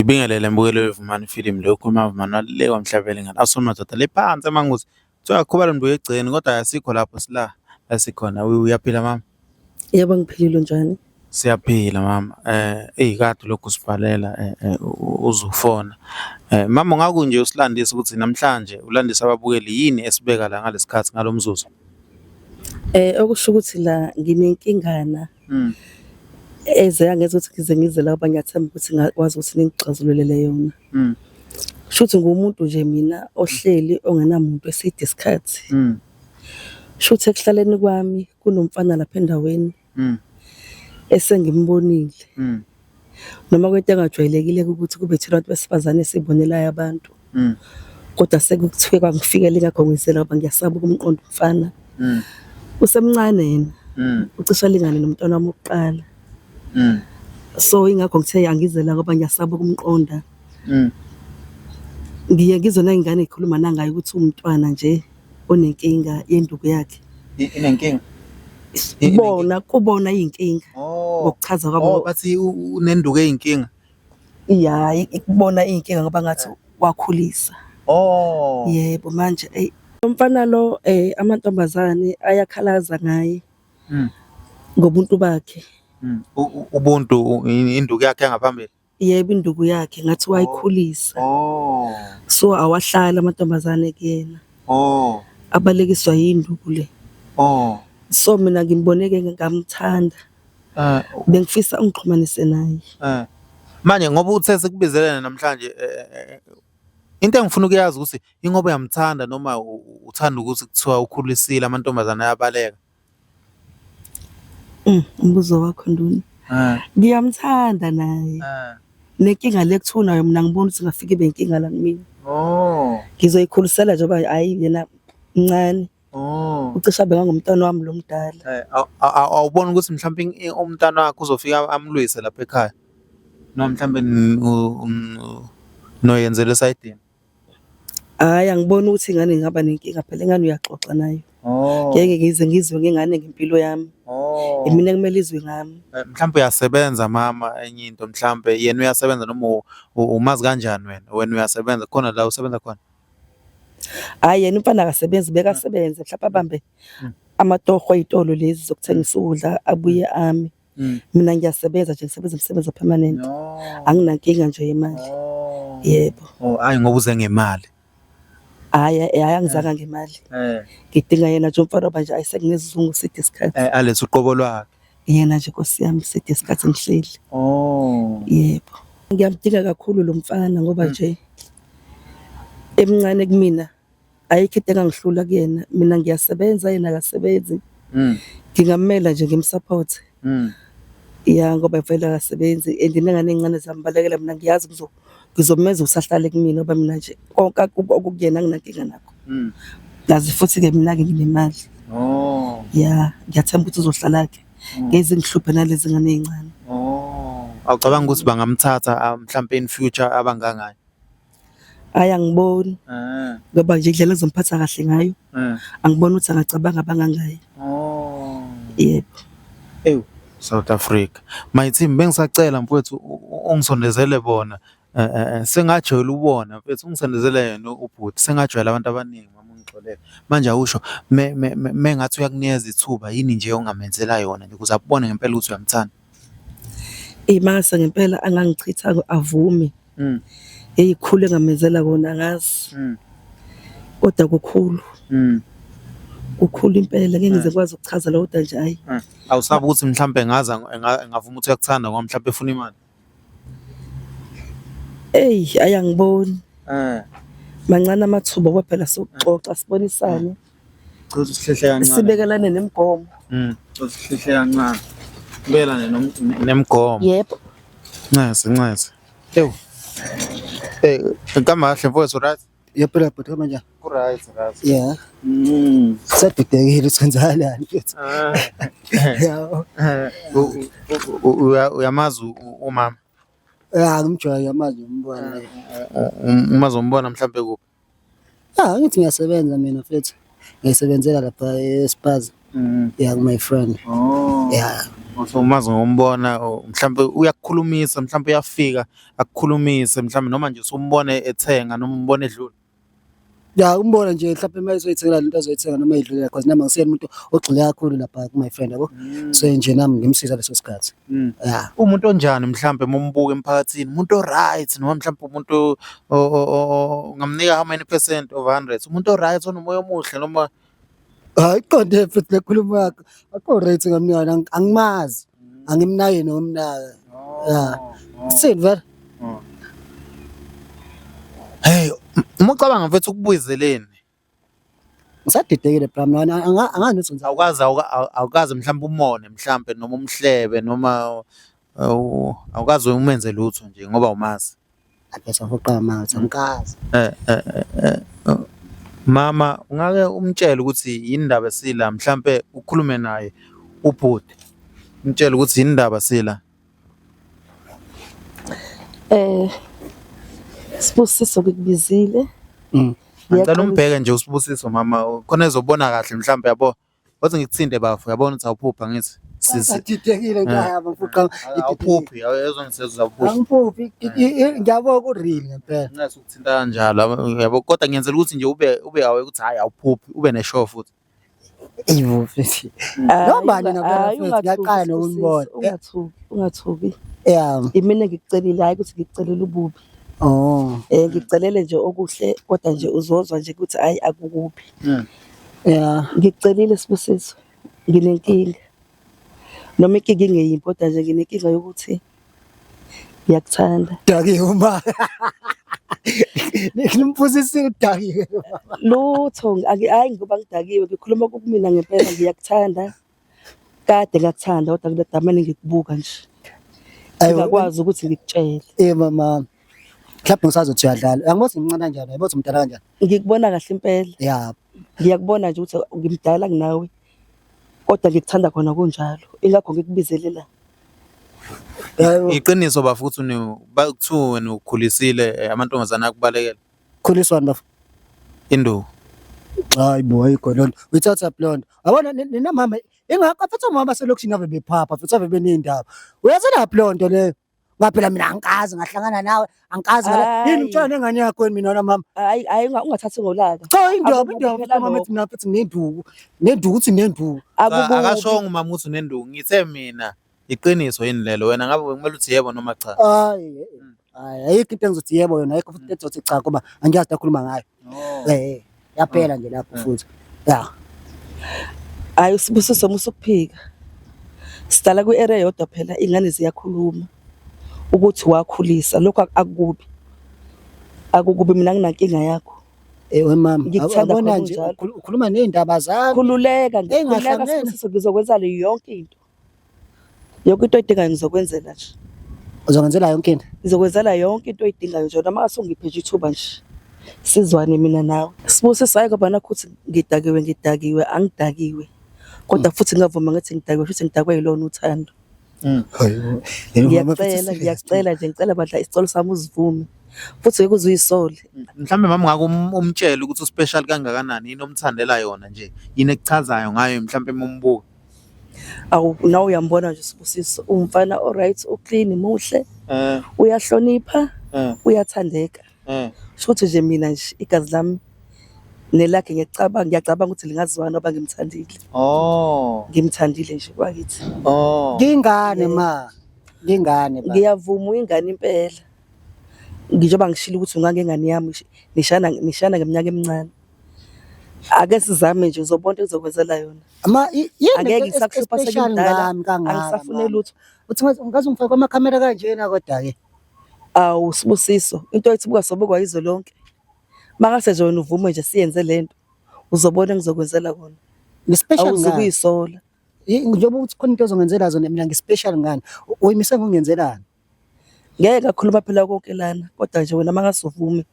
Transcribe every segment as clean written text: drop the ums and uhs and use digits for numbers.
Ngibingelele mbukeli weVumani Film lokhu uMavumani walile kwaMhlabelengane awusomadoda le phansi emanguzi kuthiwa khubalo mntu egceni kodwa asikho lapho sila la sikhona. Uyaphila mama? Yebo, ngiphilile, unjani? Siyaphila mama. Eyi kade lokhu usibhalela uzufona. Mama ungaku nje usilandise ukuthi namhlanje ulandise ababukeli yini esibeka la ngalesikhathi ngalomzuzu? Okusho ukuthi la nginenkingana eze yangenza ukuthi ngize ngize la ngoba ngiyathemba ukuthi ngakwazi ukuthi ningixazululele yona. Kusho ukuthi ngumuntu nje mina ohleli ongenamuntu eside isikhathi. Kusho ukuthi ekuhlaleni kwami kunomfana lapha endaweni esengimbonile. Noma kuyinto engajwayelekile ukuthi kube thina bantu besifazane esibonelayo abantu. Kodwa sekuthiwe kwangifikela ingakho ngizela ngoba ngiyasaba ukumqonda umfana. Usemncane yena. Ucishe alingane nomntwana wami wokuqala. So ingakho ngithe angize la ngoba ngiyasaba ukumqonda. Ngiye ngizwe nayingane ikhuluma nangaye ukuthi uwumntwana nje onenkinga yenduku yakhe. Inenkinga? Bona kubona iyinkinga ngokuchaza kwabo. Oh, bathi unenduku eyinkinga. Ya, ikubona iyinkinga ngoba ngathi wakhulisa. Oh. Yebo, manje eyi umfana lo amantombazane ayakhalaza ngaye ngobuntu bakhe. Ubuntu induku yakhe yangaphambili. Yebo, induku yakhe ngathi wayikhulisa. Oh. So awahlali amantombazane kuyena. Oh. Abalekiswa yinduku le. Oh. So mina ngimbone-ke ngamthanda. Bengifisa ungixhumanise naye. Manje ngoba uthe sikubizelene namhlanje into engifuna ukuyazi ukuthi ingoba uyamthanda noma uthanda ukuthi kuthiwa ukhulisile amantombazane ayabaleka. Umbuzo wakho Nduna. Ngiyamthanda naye. Nenkinga le kuthiwa unayo mina ngibona ukuthi ingafika ibe inkinga la kumina. Oh. Ngizoyikhulisela njengoba hhayi yena mncane. Oh. Ucishe abe ngangumntwana wami lo mdala. Awuboni ukuthi mhlawumbe umntana wakho uzofika amlwise lapha ekhaya? Noma mhlawumbe noyenzela esayidini? Hhayi, angiboni ukuthi ingane ingaba nenkinga phela ingane uyaxoxa nayo. Oh. Ngeke ngize ngizwe ngengane ngempilo yami. Oh. Imina ekumele izwe ngami. Mhlawumbe uyasebenza mama enye into mhlawumbe yena uyasebenza noma umazi kanjani wena? Wena uyasebenza khona la usebenza khona? Hhayi, yena umfana akasebenzi, bekasebenze mhlawumbe abambe amatoho ey'tolo lezi zokuthengisa ukudla abuye ame. Mina ngiyasebenza nje, ngisebenza umsebenzi o-permanent. Anginankinga nje yemali. Yebo. Oh, hhayi ngoba uze ngemali. Hhayi, hhayi angizanga ngemali. Ngidinga yena nje umfana ngoba nje ayi sekunesizungu side isikhathi. Alethe uqobo lwakhe. Yena nje Nkosi yami side isikhathi ngihleli. Oh. Yebo. Ngiyamdinga kakhulu lo mfana ngoba nje emncane kumina ayikho into engangihlula kuyena. Mina ngiyasebenza yena akasebenzi. Ngingamela nje ngim-support. Ya, ngoba vele akasebenzi and nengane ey'ncane ziyambalekela mina ngiyazi ngizomenza ukuthi ahlale kumina ngoba mina nje konke okukuyena anginankinga nakho. Nazi futhi-ke mina-ke nginemali. Oh. Ya, ngiyathemba ukuthi uzohlala-ke. Ngeke zingihluphe nalezi ngane ey'ncane. Oh. Awucabangi ukuthi bangamthatha mhlampe in future abangangaye? Hhayi, angiboni ngoba nje indlela engizomphatha kahle ngayo angiboni ukuthi angacabanga abangangaye. Oh. Yebo. Ewu, South Africa. My team bengisacela mfowethu ungisondezele bona. Sengajwayela ubona mfethu ungisondezele yena ubhuti. Sengajwayela abantu abaningi mama ungixolele. Manje awusho mengathi uyakunikeza ithuba yini nje ongamenzela yona nje ukuze abone ngempela ukuthi uyamthanda. Eyi mangase ngempela angangichitha avume. Eyi kukhulu engamenzela kona angazi. Kodwa kukhulu. Kukhulu impela ngeke ngize ngikwazi ukuchaza la kodwa nje hhayi. Awusabi ukuthi mhlampe engaze engavuma ukuthi uyakuthanda ngoba mhlampe efuna imali? Eyi hhayi angiboni. Mancane amathuba ngoba phela sokuxoxa sibonisane. Cela usihlehle kancane. Sibekelane nemigomo. Cela usihlehle kancane. Sibekelane nemigomo. Yebo. Ncese, ncese. Ewu. Nkamba kahle mfowethu, right? Yaphela bhuti, hamba njani? Ku-right, right. Yeah. Sadidekile ukuthi kwenzakalani mfethu. Yabo. Uyamazi umama? Ya, ngimjwayele, ngiyamazi umbona. Uma zombona mhlampe kuphi? Ah, ngithi ngiyasebenza mina mfethu. Ngiyisebenzela lapha eSpaza. Yeah, my friend. Oh. Yeah. So umazi ngokumbona mhlampe uyakukhulumisa, mhlampe uyafika akukhulumise, mhlampe noma nje usumbone ethenga noma umbone edlula. Ya umbona nje mhlawumbe uma ezoyithengela lento azoyithenga noma edlulela because nami angisiyena umuntu ogxile kakhulu lapha ku my friend yabo. So nje nami ngimsiza leso sikhathi. Yeah. Umuntu onjani mhlampe uma umbuka emphakathini, umuntu o-right noma mhlampe umuntu ungamnika how many percent over 100? Umuntu o-right onomoya omuhle noma Hayi iqonde futhi le khuluma yakho. Akho right ngamnika angimazi. Angimnaki nomnaka. Yeah. Sithini vele? Hey, uma ucabanga mfethu ukubuyizeleni? Ngisadidekile bra mina angazi ukuthi awukaze awukaze mhlawumbe umone mhlawumbe noma umhlebe noma awukaze umenze lutho nje ngoba umazi. Akhe uqamba amanga angikaze. Mama, ungake umtshele ukuthi yini indaba sila mhlampe ukhulume naye ubhuti. Umtshele ukuthi yini indaba sila. Sibusiso ngikubizile. Ngicela umbheke nje uSibusiso mama, khona ezobona kahle mhlampe yabo. Wathi ngikuthinte bafo, yabona ukuthi awuphuphi angithi. Sadidekile ngiyahamba mfuqa. Awuphuphi, awezongisezwa awuphuphi. Angiphuphi, ngiyabona ku real ngempela. Ngase ukuthinta kanjalo yabo, kodwa ngiyenzela ukuthi nje ube awe ukuthi hayi awuphuphi, ube neshow futhi. Eyibo futhi. Nobani ngempela futhi ngiyaqala nokumbona. Ungathuki, ungathuki. Yeah. Imina ngikucelile hayi ukuthi ngikucelele ububi. Oh. Ngikucelele nje okuhle kodwa nje uzozwa nje ukuthi hayi akukubi. Yeah. Ngikucelile Sibusiso, nginenkinga. Noma inkinga ingeyimbi kodwa nje nginenkinga yokuthi ngiyakuthanda. Dakiwe ma. Nimphuzisile udakiwe. Lutho, hayi ngoba ngidakiwe, ngikhuluma kumina ngempela ngiyakuthanda. Kade ngakuthanda kodwa kule ngikubuka nje. Ngingakwazi ukuthi ngikutshele. Eh mama. Mhlawumbe ngisazothi uyadlala. Angibona ngimncane kanjani, ayibona umdala kanjani. Ngikubona kahle impela. Yeah. Ngiyakubona nje ukuthi ngimdala kunawe. Kodwa ngikuthanda khona kunjalo. Ingakho ngikubizele la. Iqiniso bafo ukuthi kuthiwa wena ukhulisile amantombazane akubalekela. Khuliswani bafo? Induku. Hayi bo, ayikho loo nto. Uyithatha phi loo nto? Yabona nina mama, ingakho futhi omama baselokishini ave bephapha futhi ave beney'ndaba. Uyazelaphi loo nto leyo? Ngoba phela mina angikaze ngahlangana nawe, angikaze yini ngitshela nengane yakho yini mina wena mama? Hayi, hayi ungathathi ngolaka. Cha indaba, indaba futhi mama ethi mina futhi nginenduku. Nenduku uthi nenduku. Akashongo umama ukuthi unenduku. Ngithe mina iqiniso yini lelo? Wena ngabe kumele uthi yebo noma cha? Hayi, hayi ayikho into engizothi yebo yona, ayikho futhi into engizothi cha ngoba angiyazi into akhuluma ngayo. Eh, yaphela nje lapho futhi. Yeah. Hayi uSibusiso musa ukuphika. Sidlala kwi-area yodwa phela ingane ziyakhuluma ukuthi wakhulisa lokho akukubi. Akukubi mina nginankinga yakho. Ewe mama, Ngikuthanda yabona khona nje unjalo. ukhuluma nezindaba zami. Khululeka, ngikhululeka Engahlangene. Sibusiso ngizokwenza le yonke into. Yonke into oyidingayo ngizokwenzela nje. Uzongenzela yonke into? Ngizokwenzela yonke into oyidingayo nje noma asungiphe nje ithuba nje. Sizwane mina nawe. Sibusiso hayi ngoba nakho ukuthi ngidakiwe ngidakiwe angidakiwe. Kodwa futhi ngingavuma ngithi ngidakiwe futhi ngidakwe yilona uthando. Hayibo. Yebo mama futhi Ngiyacela, serious. ngiyacela nje ngicela bandla isicelo sami usivume. Futhi ngeke uze uyisole. Mhlambe mama ngake umtshele ukuthi uspecial kangakanani, yini omthandela yona nje, yini ekuchazayo ngayo mhlambe uma umbuka. Awu nawe uyambona nje Sibusiso, umfana o-right, uclean, muhle, uyahlonipha, uyathandeka. Sho ukuthi nje mina nje igazi lami nelakhe ngiyacabanga, ngiyacabanga ukuthi lingazwana ngoba ngimthandile. Oh. Ngimthandile nje bakithi. Oh. Ngingane ma. Ngingane ba. Ngiyavuma uyingane impela. Njengoba ngishilo ukuthi ungangengane yami nishana nishana ngeminyaka emincane. Ake sizame nje uzobona into engizokwenzela yona. Ma yini Angeke ngisakuhlupha special sengimdala, ngami kangaka? angisafune mama? lutho. Uthi ungaze ungifake kwamakhamera kanjena kodwa ke. Awu Sibusiso, into ethi buka sobukwa izwe lonke. Makase nje wena uvume nje siyenze lento. Uzobona engizokwenzela kona. Ngispecial ngani? Awuzukuyisola. Njengoba uthi khona into ozongenzela zona mina ngispecial ngani? Uyimise ngokungenzelani? Ngeke ngakhuluma phela konke lana kodwa nje wena makase uvume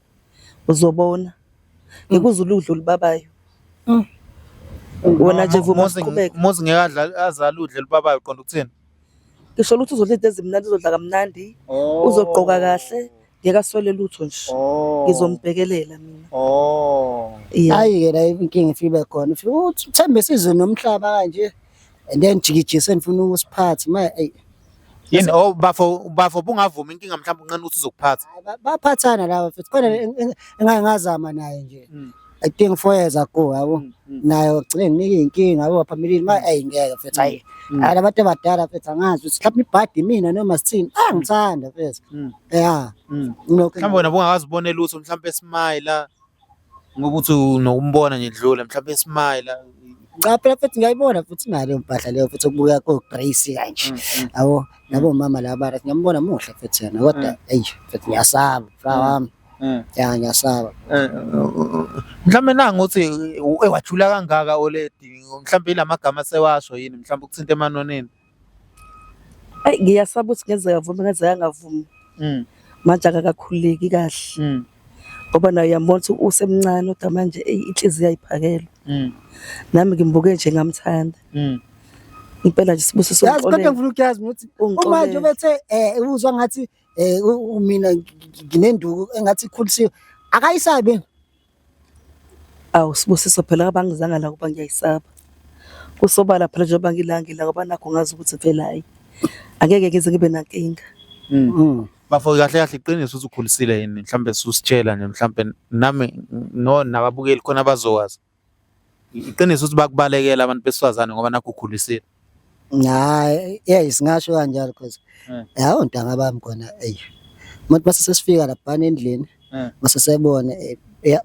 uzobona. Ngeke uze uludle olubabayo. Wena nje vuma siqhubeke. Muzi ngeke adla azale udle lubabayo uqonda ukuthini? Ngisho ukuthi uzodla izinto ezimnandi, uzodla kamnandi, uzogqoka kahle. Ngeke aswele lutho nje. Oh. Ngizombhekelela mina. Oh. Yeah. Hayi-ke la inkinga ifike ibe khona. Ufike uthi uthembe isizwe nomhlaba kanje and then jikijise nifuna ukusiphatha ma eyi. Yini oh bafo bafo bungavumi inkinga mhlawumbe unqena ukuthi uzokuphatha. Hayi, baphathana laba futhi khona engake ngazama naye nje. I think 4 years ago yabo. Naye wagcine nginika iy'nkinga yabo phambilini ma eyi ngeke mfethu hayi. Hayi labantu abadala mfethu angazi ukuthi mhlawumbe ibhadi imina noma sithini. Angithanda mfethu. Yeah. Ngilokhu Mhlawumbe wena bungakaze ubone lutho mhlawumbe smile ngoba uthi unokumbona nje dlula mhlawumbe smile. Cha phela futhi ngiyayibona futhi naleyo mpahla leyo futhi okubukeka ko-Grace kanje. Yabo nabo mama laba right ngiyambona muhle futhi yena kodwa eyi futhi ngiyasaba bra wami. Ya ngiyasaba. Mhlawumbe nangu uthi ewajula kangaka oledi mhlawumbe ilamagama sewasho yini mhlawumbe ukuthinta emanoneni. Ayi ngiyasaba ukuthi ngenzeka avume ngenzeka angavumi. Manje akakakhululeki kahle. Ngoba naye uyambona ukuthi usemncane kodwa manje eyi inhliziyo ayiphakelwa. Nami ngimbuke nje ngamthanda. Impela nje Sibusiso Yazi kodwa ungixolele. ngifuna ukuyazi mina ukuthi uma nje Ungixolele. ubethe uzwa ngathi mina nginenduku engathi ikhulisiwe akayisabi. Awu Sibusiso phela abangizanga la kuba ngiyayisaba. Kusobala phela njengoba ngila ngila ngoba nakho ngazi ukuthi vele hhayi angeke ngize ngibe nankinga. Bafo kahle kahle iqiniso ukuthi ukhulisile yini mhlawumbe susitshela nje mhlawumbe nami no nababukeli khona bazowazi. Iqiniso ukuthi bakubalekela abantu besifazane ngoba nakho ukhulisile. Hayi, yes ngasho kanjalo cause hawu ntanga bami khona eyi. Umuntu mase sesifika laphana endlini mase sebona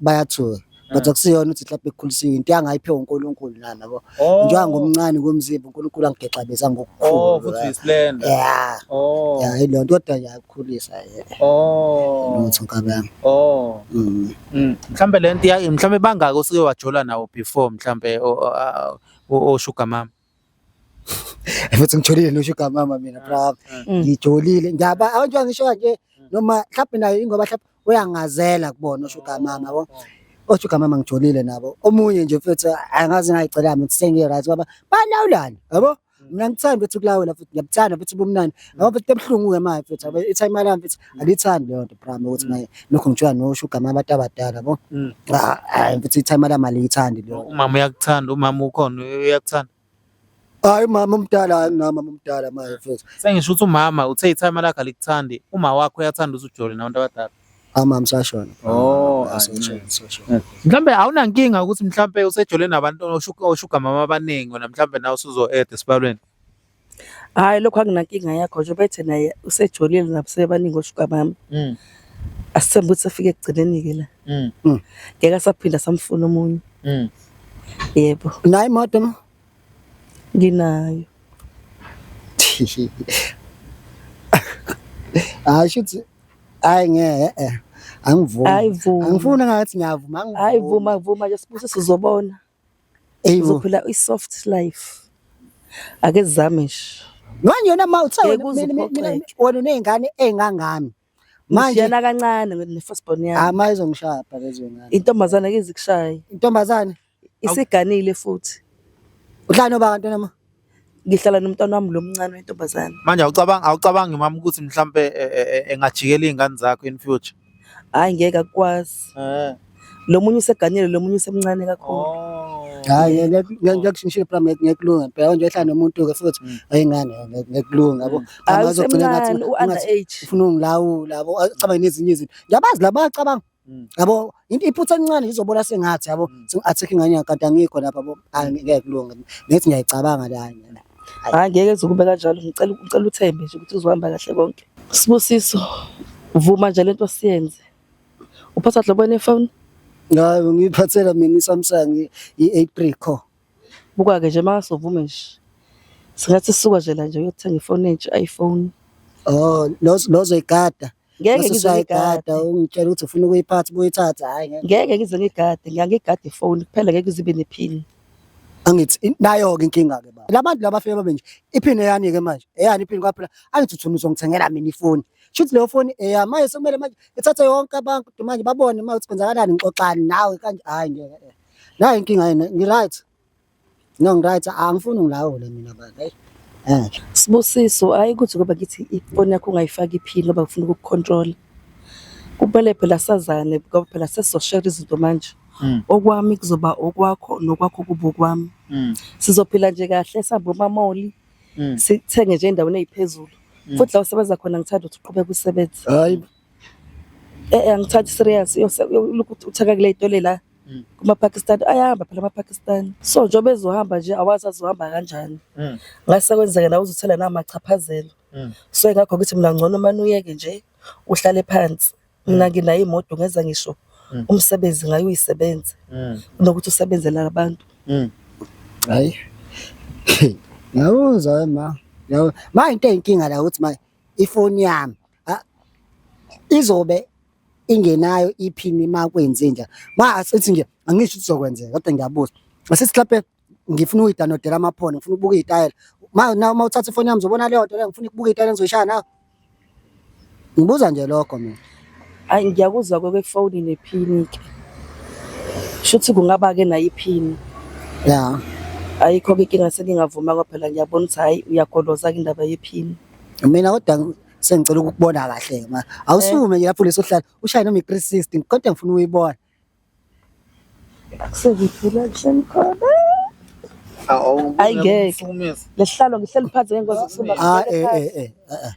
bayathuka. But akusiyona ukuthi mhlawumbe ikhulisiwe into angayiphiwa uNkulunkulu nami yabo. Njengoba ngomncane komzimba uNkulunkulu angigexabeza ngokukhulu. Oh futhi uyislender. Yeah. Oh. Yeah, ilo nto kodwa nje akukhulisa Oh. lutho nkabi yami. Oh. Mhlambe lento mhlambe bangaki osuke wajola nawo before mhlambe o sugar mama. Futhi ngijolile no-sugar mama mina bra. Ngijolile ngiyaba abantu ngisho kanje noma mhlawumbe nayo ingoba mhlawumbe uyangazela kubona o-sugar mama yabo. O-sugar mama ngijolile nabo. Omunye nje futhi angazi ngayicela mina sengi-right ngoba balawulana yabo. Mina ngithanda ukuthi ukulawula futhi ngiyabuthanda futhi ubumnandi. Ngoba futhi ebuhlungu-ke manje futhi yabo i-timer lami futhi alithandi leyo nto bra ukuthi manje lokhu ngijula no-sugar mama abantu abadala yabo. Hayi futhi i-timer lami aliyithandi leyo nto. Umama uyakuthanda, umama ukhona uyakuthanda. Hayi umama omdala, hayi nginamama omdala manje futhi. Sengisho ukuthi umama uthe i-timer lakhe alikuthandi, uma wakho uyathanda ukuthi ujole nabantu abadala. Amama sashona. Oh, Sashona, sashona. Mhlambe awunankinga ukuthi mhlambe usejole nabantu o-sugar mama abaningi wena mhlambe nawe usuzo-add esibalweni. Hhayi lokho anginankinga yakho nje bethe naye usejolile nabo sebaningi o-sugar mama. Asithembe ukuthi sefike ekugcineni-ke la. Ngeke asaphinda samfuna omunye. Yebo, Nayo imoto ma? nginayo. Hayi shuthi hayi ngeke eh angivumi. Hayi vuma. Angifuni ngathi ngiyavuma angivumi. Hayi vuma vuma nje Sibusiso uzobona. Eyibo. Uzophila i-soft life. Ake sizame nje. Manje yona ma uthe Ngeke wena uze mina uphoxeke. wena uney'ngane ey'ngangami. Manje Ngishiyana kancane ne-first born yami. hayi ma izongishaya phela lezo ngane. Intombazane ake izikushaye. Intombazane Isiganile futhi. uhlala nobaba ntwana ma? Ngihlala nomntwana wami lo mncane wentombazane. Manje awucabangi mama ukuthi mhlambe engajikela iy'ngane zakho in future. Hhayi ngeke akukwazi. Lo munye useganile lo munye usemncane kakhulu. Oh. Hayi ngeke ngeke phela ngeke kulunga phela nje ehlala nomuntu ke futhi ayingane ngeke kulunga yabo. Hayi Azogcina ngathi usemncane u-under age. ufuna ungilawula yabo acabanga nezinye izinto. Ngiyabazi laba bayacabanga. Yabo into iphutha elincane izobona sengathi yabo sengi-attack ingane kanti angikho lapha yabo. Hayi ngeke kulunga. Ngithi ngiyayicabanga la. Hhayi ngeke kuze kube kanjalo ngicela uthembe nje ukuthi uzohamba kahle konke. Sibusiso vuma nje lento siyenze. Uphatha nhlobo nefoni? Hayi ngiyiphathela mina i-Samsung i-A3 core. Buka-ke nje makasovume nje. Singathi sisuka nje la nje uyothenga ifoni entsha iPhone. Oh lozoyigada. Ngeke Mase ngize usuyayigada ngigade. ungitshela ukuthi ufuna ukuyiphatha ubuyithatha hayi ngeke. Ngeke ngize ngigade, ngiyangigada ifoni kuphela ngeke ize ibe nephini. Angithi nayo-ke inkinga-ke baba. Labantu laba bafike babe nje iphini eyani-ke manje eyani iphini kwaphela angithi uthuna uzongithengela mina ifoni. Shuthi leyo foni eyami manje sekumele manje ithathe yonke abantu manje babone manje ukuthi kwenzakalani ngixoxani nawe kanje hayi ngeke. Nayo inkinga yini ngi-right. No ngi-right angifuni ungilawule mina baba hayi. Sibusiso, hhayi ukuthi ngoba ngithi ifoni yakho ungayifaki iphini ngoba ngifuna ukukucontrol. Kumele phela sazane ngoba phela sesizoshera izinto manje. Okwami kuzoba okwakho nokwakho kube okwami. Sizophila nje kahle sihambe omamoli, sithenge nje ey'ndaweni ey'phezulu. Futhi la usebenza khona ngithanda ukuthi uqhubeke usebenze. Hayi. Eh angithathi serious ulokhu uthenga kule y'tolo la kuma-Pakistan ayahamba phela ama-Pakistan. So njengoba ezohamba nje awazi azohamba kanjani. Ngase kwenzeke nawe uzuthela namachaphazelo. So ingakho ngithi mina ngcono mane uyeke nje uhlale phansi. Mina nginayo imoto ngenza ngisho umsebenzi ngayo uyisebenze kunokuthi usebenzele abantu. Hayi. Ngiyakuzwa ma. Yabo, ma into eyinkinga la ukuthi ma ifoni yami izobe ingenayo iphini ma kwenze njani. Ma asithi nje angisho ukuthi izokwenzeka kodwa ngiyabuza. Asithi mhlawumbe ngifuna ukuyidownloadela amaphone, ngifuna ukubuka iy'tayela. Ma na uma uthatha ifoni yami uzobona leyo nto leyo, ngifuna ukubuka iy'tayela engizoyishaya nawe. Ngibuza nje lokho mina. Hayi ngiyakuzwa kwefoni nephini ke. Shuthi kungaba-ke nayo iphini. Ya. Ayikho-ke inkinga sengingavuma ngoba phela ngiyabona ukuthi hhayi uyagoloza-ke indaba yephini. Mina kodwa sengicela ukukubona kahle ma. Awusukume nje lapho leso hlalo ushaye noma i-360 kodwa ngifuna ukuyibona. Akusekuphi la ngihleli khona. Hayi ngeke. Lesihlalo ngihleli phansi ngeke ngikwazi ukusukuma. Ah eh eh eh. eh.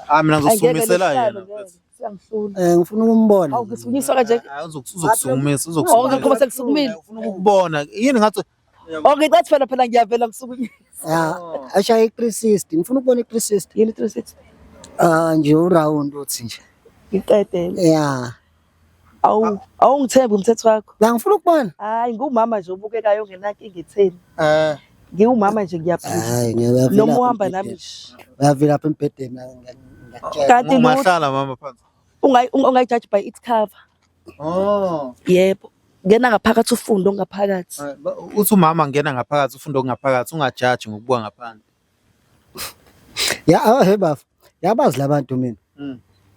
Ah mina ngizosukumisela yena. Siyangihlula. Eh ngifuna ukumbona. Awu ngisukunyiswa kanje. Uzokusukumisa Oh uzokusukumisa. ngoba sekusukumile. Ufuna ukukubona. Yini ngathi Oh ngicathi phela phela ngiyavela ngisukunyiswa. Ya, ashaye i-360. Ngifuna ukubona i-360. Yini 360? Ah nje uround uthi nje. Ngiqedele. Ya. Awu awungithembi umthetho wakho. La ngifuna ukubona. Hayi ngumama nje obukekayo ongenankinga etheni. eh Ngiwumama nje ngiyaphila. Hayi ngiyavila. Noma uhamba nami nje. Uyavila apha embhedeni ngiyakutshela. Kanti lutho ungahlala mama phansi. ungayijaji by its cover. Oh. Yebo. Ngena ngaphakathi ufunde okungaphakathi. Uthi umama ngena ngaphakathi ufunde okungaphakathi ungajaji ngokubuka ngaphandle. Ya ah, he bafo. Yabazi labantu mina.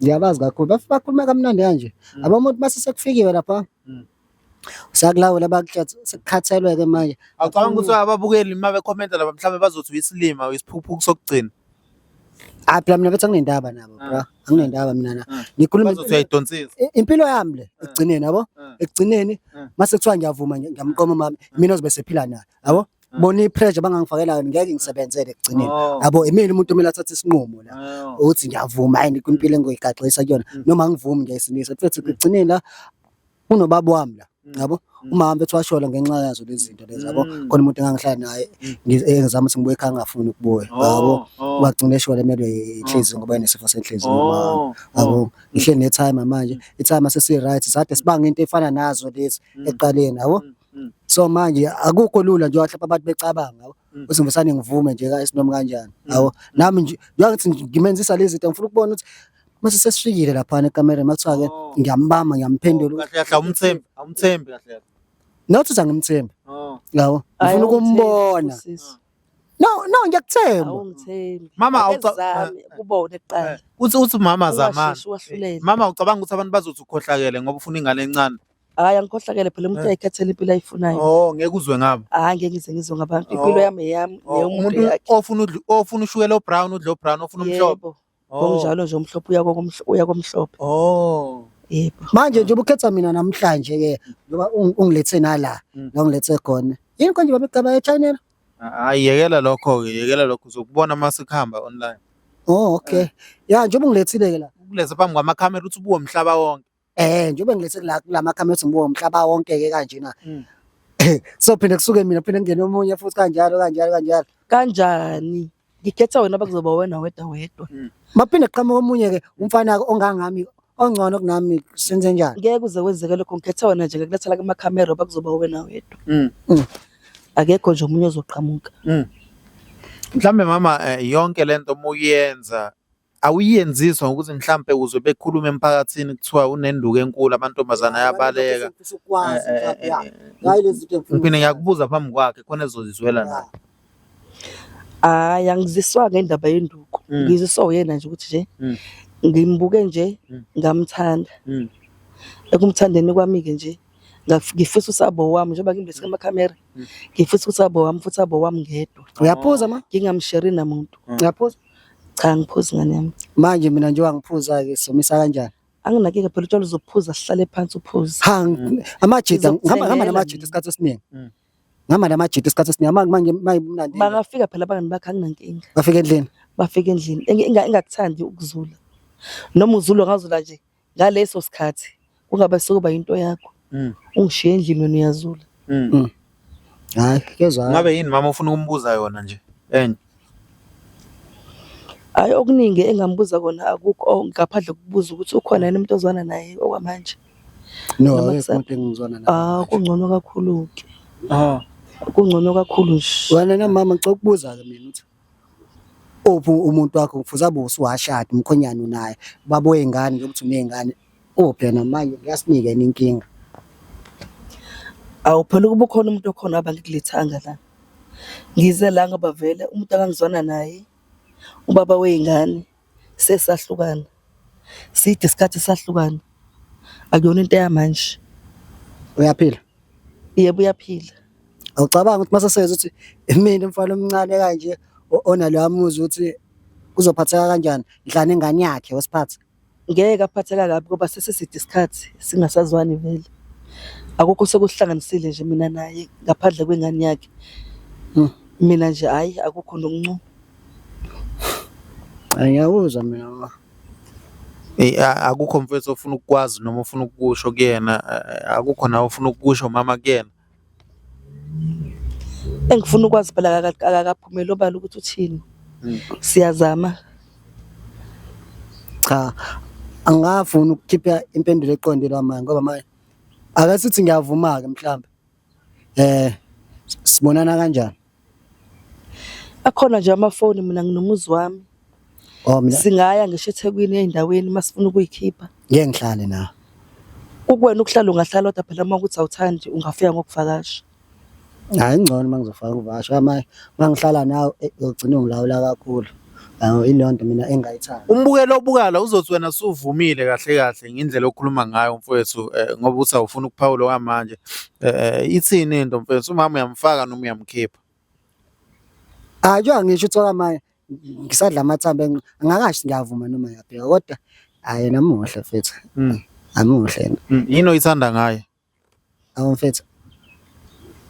Ngiyabazi kakhulu. Bafika bakhuluma kamnandi kanje. Abo umuntu mase sekufikiwe lapha. Sakulawula bakuthatha sekukhathelwe ke manje. Awucabanga ukuthi ababukeli uma bekhomenta lapha mhlawumbe bazothi uyisilima uyisiphukuphuku sokugcina. Ah phela mina bethi anginendaba nabo bra. Anginendaba mina na. Ngikhuluma Bazothi uyayidonsisa. Impilo yami le ekugcineni yabo. Ekugcineni mase kuthiwa ngiyavuma ngiyamqoma mama mina ozobe sephila naye yabo. Bona i-pressure bangangifakela yona ngeke ngisebenzele ekugcineni. Yabo imina umuntu omele athathe isinqumo la ukuthi ngiyavuma yini kwimpilo engizoyigaxisa kuyona noma angivumi ngiyayisinisa. Mfethu ekugcineni la kunobaba wami la yabo. Umama mfethu washona ngenxa yazo lezi zinto lezi yabo. Khona umuntu engangihlala naye engizama ukuthi ngibuye ekhaya ngafuni ukubuya yabo. Wagcina eshona emelwe inhliziyo ngoba enesifo senhliziyo umama yabo. Ngihleli ne-timer manje, i-timer sesi-right sade sibanga into efana nazo lezi ekuqaleni yabo. So manje akukho lula nje mhlawumbe abantu becabanga yabo ukuthi ngisane ngivume nje ka isinoma kanjani yabo. Nami nje njengoba ngithi ngimenzisa lezi zinto ngifuna ukubona ukuthi mase sesifikile laphana ekamereni makuthiwa ke ngiyambamba ngiyamphendula. Kahle kahle awumthembi, awumthembi kahle kahle. Not ukuthi angimthembi. Yabo Hhayi, ngifuna awungithembi ukumbona. usisi. No no ngiyakuthemba. Awungithembi. Mama, Ake awuca- uzame kubone kuqala. Uthi mama zamani. Ungasheshi wahlulele. Mama ucabanga ukuthi abantu bazothi ukhohlakele ngoba ufuna ingane encane. Hhayi angikhohlakele phela umuntu uyayikhethela impilo ayifunayo. Oh ngeke uzwe ngabo. Hhayi ngeke ngize ngizwe ngabantu. Impilo yami eyami neyomuntu Umuntu yakhe. ofuna udla ofuna ushukela obrown udla obrown ofuna umhlophe. Yebo. Ngokunjalo nje umhlophe uya komhlophe. Oh. Yebo. Manje nje ubukhetha mina namhlanje ke ngoba ungilethe nala la ungilethe khona. Yini konje baba igaba eChina? Hayi yekela lokho ke, yekela lokho uzokubona uma sekuhamba online. Oh okay. Ya njengoba ungilethile ke la. Ukuletha phambi kwamakhamera uthi ubuke umhlaba wonke. Eh njengoba ngilethe kula kulamakhamera uthi ngibuke umhlaba wonke ke kanjena. So phinde kusuke mina phinde kungene omunye futhi kanjalo kanjalo kanjalo. Kanjani? Ngikhetha wena bakuzoba wena wedwa wedwa. Maphinde kuqhamuka omunye ke umfana ongangami ongcono kunami senze njani? Ngeke kuze kwenzeke lokho ngikhetha wena nje ngakulethela kumakhamera bakuzoba wena wedwa. Akekho nje omunye ozoqhamuka. Mhlambe mama yonke lento muyenza awuyenziswa ngokuthi mhlambe uzwe bekhuluma emphakathini kuthiwa unenduku enkulu amantombazana ayabaleka. Ngifisa ukwazi mhlawumbe, ya. Hayi lezi zinto engifuna Ngiphinde ukuzazi. ngiyakubuza phambi kwakhe khona ezozizwela naye. Hhayi angiziswa ngendaba yenduku. Ngiziswa uyena nje ukuthi nje ngimbuke nje ngamthanda. Ekumthandeni kwami-ke nje ngifisa ukuthi abe owami njengoba ngimlethe kumakhamera. Ngifisa ukuthi abe owami futhi abe owami ngedwa. Uyaphuza ma? Anginakike phela utshwala uzophuza sihlale phansi uphuze. Ha amajita ngihamba ngihamba Ngizokuthengela namajita mina. isikhathi esiningi. Ngihamba namajita isikhathi esiningi. Manje manje manje Bangafika phela abangani bakhe anginankinga. bafika endlini. Bafika endlini. Engakuthandi ukuzula. Noma uzula ungazula nje ngaleso sikhathi kungabe sekuba into yakho. Ungishiye endlini wena uyazula. Hayi, kezwa. Ngabe yini mama ufuna ukumbuza yona nje? Enye. Hhayi okuningi engingambuza kona akukho oh, ngaphandle kokubuza ukuthi ukhona yini umuntu ozwana naye okwamanje. No, Noma akekho umuntu engizwana naye. Ah, kungcono kakhulu-ke. Ah. Kungcono kakhulu nje. Wena namama ngicela ukubuza-ke mina ukuthi uphi umuntu wakho kufuze abe usuwashada umkhonyana unaye baba wey'ngane njengoba uthi uney'ngane uphi yena manje kuyasinike yena inkinga. Awu phela ukuba ukhona umuntu okhona ngabe angikulethanga la. Ngize la ngoba vele umuntu akangizwana naye ubaba wey'ngane sesahlukana. Side isikhathi sahlukana. Akuyona into yamanje. Uyaphila? Yebo uyaphila. Awucabangi ukuthi mase sezwa ukuthi mina umfana omncane kanje onaloya muzwa ukuthi uzophatheka kanjani mhla nengane yakhe wesiphatha. Ngeke aphatheka kabi ngoba sesiside isikhathi singasazwani vele. Akukho sekuhlanganisile nje mina naye ngaphandle kwengane yakhe. Mina nje hhayi akukho nokuncu. Ngiyakuzwa mina ma. Eh, akukho mfethu ofuna ukukwazi noma ofuna ukukusho kuyena, akukho nawe ofuna ukukusho mama kuyena. Engifuna ukwazi phela akakaphumeli obala ukuthi uthini. Siyazama. Cha, angafuni ukukhipha impendulo eqondile manje ngoba manje ake sithi ngiyavuma-ke mhlambe. Sibonana kanjani? Akhona nje amafoni mina nginomuzi wami. Oh mina Singaya ngisho eThekwini ey'ndaweni uma sifuna ukuyikhipha. ngeke ngihlale nawe. Kukuwena ukuhlala ungahlala kodwa phela uma kuthi awuthandi ungafika ngokuvakasha. Hayi ngcono uma ngizofaka uvakasha manje uma ngihlala nawe uzogcina ungilawula kakhulu. Hawu ileyo nto mina engayithandi. Umbukeli obuka la uzothi wena suvumile kahle kahle ngendlela okhuluma ngayo mfowethu ngoba uthi awufuni ukuphawula okwamanje. Ithini into mfowethu, umama uyamfaka noma uyamkhipha? Hayi njengoba ngisho ukuthi okwamanje ngisadla amathambo angakasho ngiyavuma noma ngiyabheka kodwa hhayi yena muhle mfethu. Amuhle yena. Yini oyithanda ngaye? Awu mfethu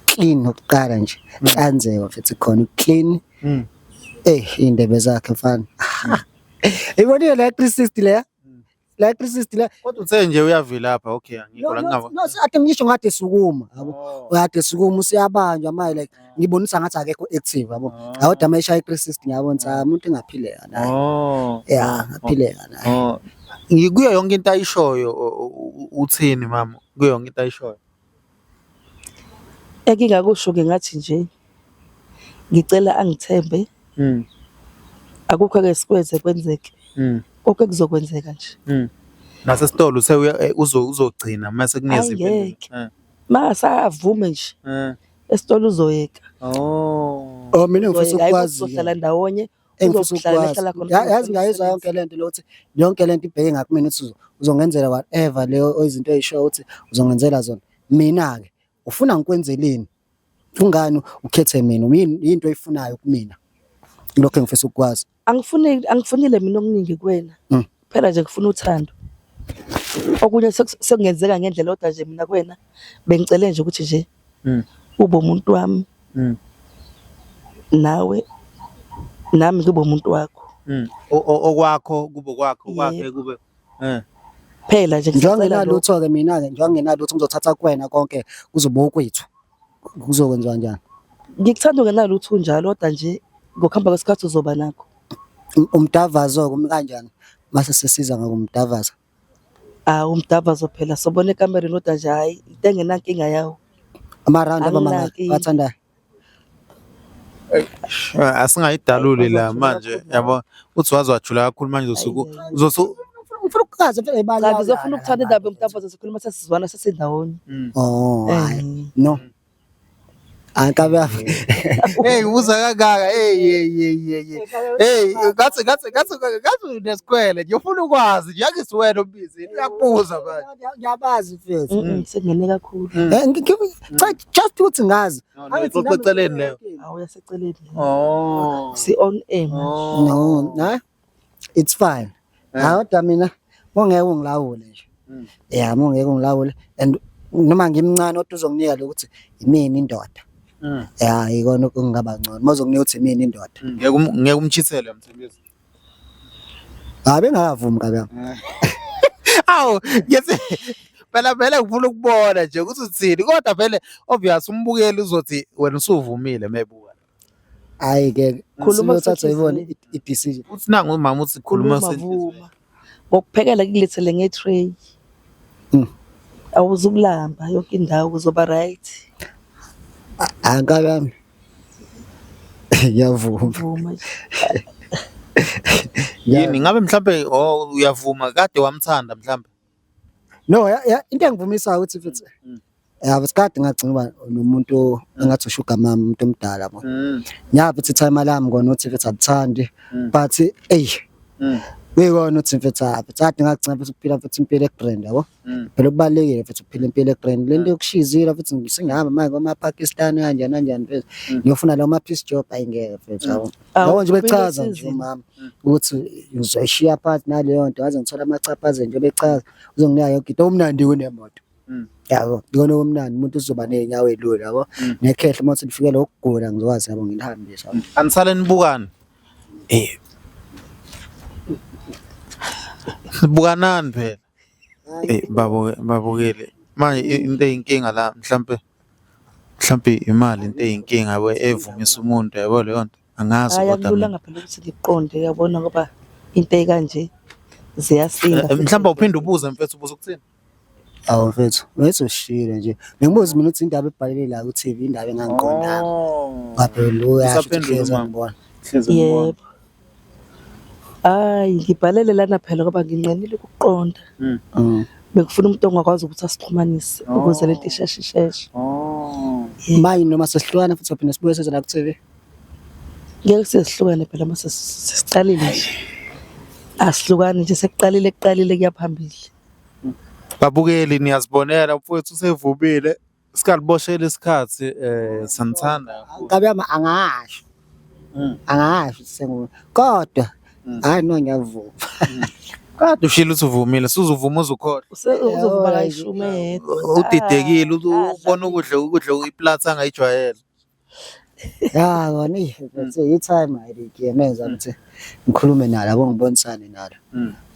clean okokuqala nje nhlanzeko mfethu khona clean. Eh iy'ndebe zakhe mfana. Ibonile la 360 leya? La 360 la. Kodwa uthe nje uyavilapha, okay angikho la No, ngingava. no, ade ngisho ngathi sukuma yabo. Uyade sukuma usiyabanjwa manje like ngibonisa ngathi akekho active yabo. Awuda mayishaya i-360 ngiyabona ukuthi ah umuntu engaphileka naye. Yeah, ngaphileka naye. Oh. Ngikuyo yonke into ayishoyo uthini mama? Kuyo yonke into ayishoyo. Engingakusho ngingathi nje ngicela angithembe. Akukho ake sikwenze kwenzeke. Konke kuzokwenzeka nje. Nasesitolo uthe uzogcina mase kunezimpendulo. Angeke. Mangasavume nje esitolo uzoyeka. Oh. Oh mina ngifisa Uzoyeka, ukwazi. Uzohlala ndawonye. Engifisa Uzohlala ukwazi. ehlala khona. Yazi ngiyayizwa yonke lento le ukuthi yonke lento ibheke ngakumina ukuthi uzongenzela whatever leyo izinto eyishoyo ukuthi uzongenzela zona. Mina-ke ufuna ngikwenzeleni? Kungani ukhethe mina? Yini into oyifunayo kumina? Lokho engifisa ukukwazi. Angifuni angifunile mina okuningi kuwena. Phela nje ngifuna uthando. Okunye sekungenzeka ngendlela kodwa nje mina kuwena bengicele nje ukuthi nje ube umuntu wami. Nawe nami ngibe umuntu wakho. Okwakho kube kwakho kwakhe kube Phela nje Njengoba ngisacela lokho. nginalutho-ke mina-ke njengoba ngingenalutho ngizothatha kuwena konke kuzoba okwethu. Kuzokwenziwa kanjani? Ngikuthanda ungenalutho unjalo kodwa nje ngokuhamba kwesikhathi uzoba nakho. Umdavazo-ke umi kanjani mase sesiza ngakumdavaza? Awu umdavazo phela sobona ekamereni kodwa nje hhayi into engenankinga yawo. Ama-round aba mangaki Anginankinga. owathandayo? Asingayidaluli la manje yabo uthi waze wajula kakhulu manje uzosuku uzosu Ngifuna ukukazi mfethu imali. Cha ngizofuna ukuthanda indaba yomdavazo sikhuluma sesizwana sesindawonye. Oh hayi. No. Ankabe. Hey ubuza kangaka hey hey hey hey. Hey ngathi ngathi ngathi ngathi unesikhwele nje ufuna ukwazi nje akisiwena ombizi uyabuza manje. Ngiyabazi mfethu. Sengene kakhulu. Cha just ukuthi ngazi. Ixoxe eceleni leyo. Awu yaseceleni. Oh. Si on air manje. No, na. It's fine. Hayi kodwa mina Ungeke ungilawule nje. Ya, ungeke ungilawule and noma ngimncane kodwa uzonginika lokuthi imina indoda. Ya, ikona okungaba ngcono. Uma uzonginika ukuthi imina indoda. Ngeke umchithele Mthembisi. Hayi bengakavumi kabi yami. Awu, ngithi phela vele ngifuna ukubona nje ukuthi uthini kodwa vele obvious umbukeli uzothi wena usuvumile mebuka. Hayi ke Khuluma uthatha ibona kusenhliziyweni. i-decision. Uthi nangu umama uthi khuluma Khuluma senhliziyweni. vuma. Ngokuphekela kulethele nge-tray. Awuzukulamba yonke indawo uzoba right. Ankabi yami. Ngiyavuma. Vuma nje. Yini ngabe mhlambe oh uyavuma kade wamthanda mhlambe. No, ya, into engivumisayo ukuthi futhi ya besikade ngagcina uba nomuntu engathi ushuga mama umuntu omdala yabo. Ngiyazi ukuthi timer lami kona uthi mfethu alithandi but ey kuyikona ukuthi mfethu hayi mfethu kade ngagcina futhi ukuphila futhi impilo e-grand yabo. Phela kubalulekile futhi ukuphila impilo e-grand. Le nto yokushizila futhi singihamba manje kwama-Pakistan kanjani kanjani mfethu. Ngiyofuna lawo ma-piece job ayingeke mfethu yabo. Awu, Yabo nje bechaza nje isizini. umama ukuthi ngizoyishiya phansi naleyo nto ngaze ngithola amachaphaza nje bechaza uzonginika yonke into okumnandi kunemoto. Yabo, ikona okumnandi umuntu uzoba ney'nyawo ey'lula yabo. Nekhehla uma uthi lifikele ukugula ngizokwazi yabo ngilihambise yabo. Anisale nibukane. Eh. Bukanani phela. Eh babo babukele. Manje into eyinkinga la mhlambe mhlambe imali into eyinkinga yabo evumisa umuntu yabo leyo nto. Angazi Hhayi kodwa mina. akululanga phela ukuthi ngiqonde yabona ngoba into ekanje ziyasinda. Eh, Mhlawumbe uphinde ubuze mfethu ubuze ukuthini? Awu mfethu, wethu ushile nje. Bengibuza mina ukuthi indaba ebhalele la ku-TV indaba engangiqondanga. Ngaphela uyasho ukuthi Usaphendula hlezi umama. angibona. Hlezi ngibona. Yebo. Hhayi ngibhalele lana phela ngoba nginqenile ukuqonda. Bengifuna umuntu ongakwazi ukuthi asixhumanise ukuze lento isheshe isheshe. Oh. Manje noma sesihlukana futhi sophinde sibuye size la ku-TV. Ngeke sizihlukane phela uma sesiqalile nje. Asihlukani nje sekuqalile kuqalile kuya phambili. Babukeli niyazibonela mfowethu usevumile. Sikaliboshela isikhathi eh sanithanda kakhulu. Nkabi yami angasho. Angasho ukuthi sengu kodwa hayi no ngiyavuma. Kade ushilo ukuthi uvumile, suzuvuma uzukhohlwa. Uzovuma Yabo, kayishumi eyedwa. Udidekile ubona ukudla ukudla iplatha angayijwayele. Ya kona eyi mfethu i-time ayike menza ukuthi ngikhulume nalo yabo ngibonisane nalo.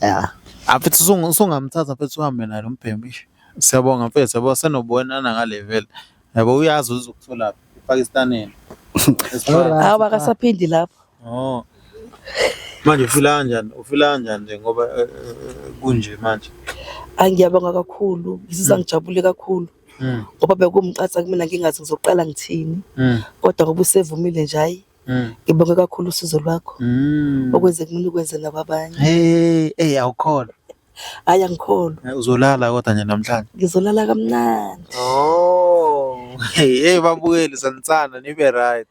Ya. Ah mfethu usungamthatha mfethu uhambe naye lo mbhemu ish. Siyabonga mfethu yabo senobonana ngale vele. Yabo uyazi uzokutholaphi ePakistaneni. Alright. Hawu akasaphindi lapho. Oh. Manje ufila kanjani? Ufila kanjani nje ngoba kunje manje? Hhayi ngiyabonga kakhulu, ngizizwa ngijabule kakhulu ngoba bekuwumqatha kumina ngingazi ngizoqala ngithini. Kodwa ngoba usevumile nje hhayi ngibonge kakhulu usizo lwakho. Okwenze kumina ukwenze nakwabanye. Hey, hey awukholwa. Hhayi angikholwa. Uzolala kodwa nje namhlanje. Ngizolala kamnandi. Oh. Hey, hey babukeli sanithanda nibe right.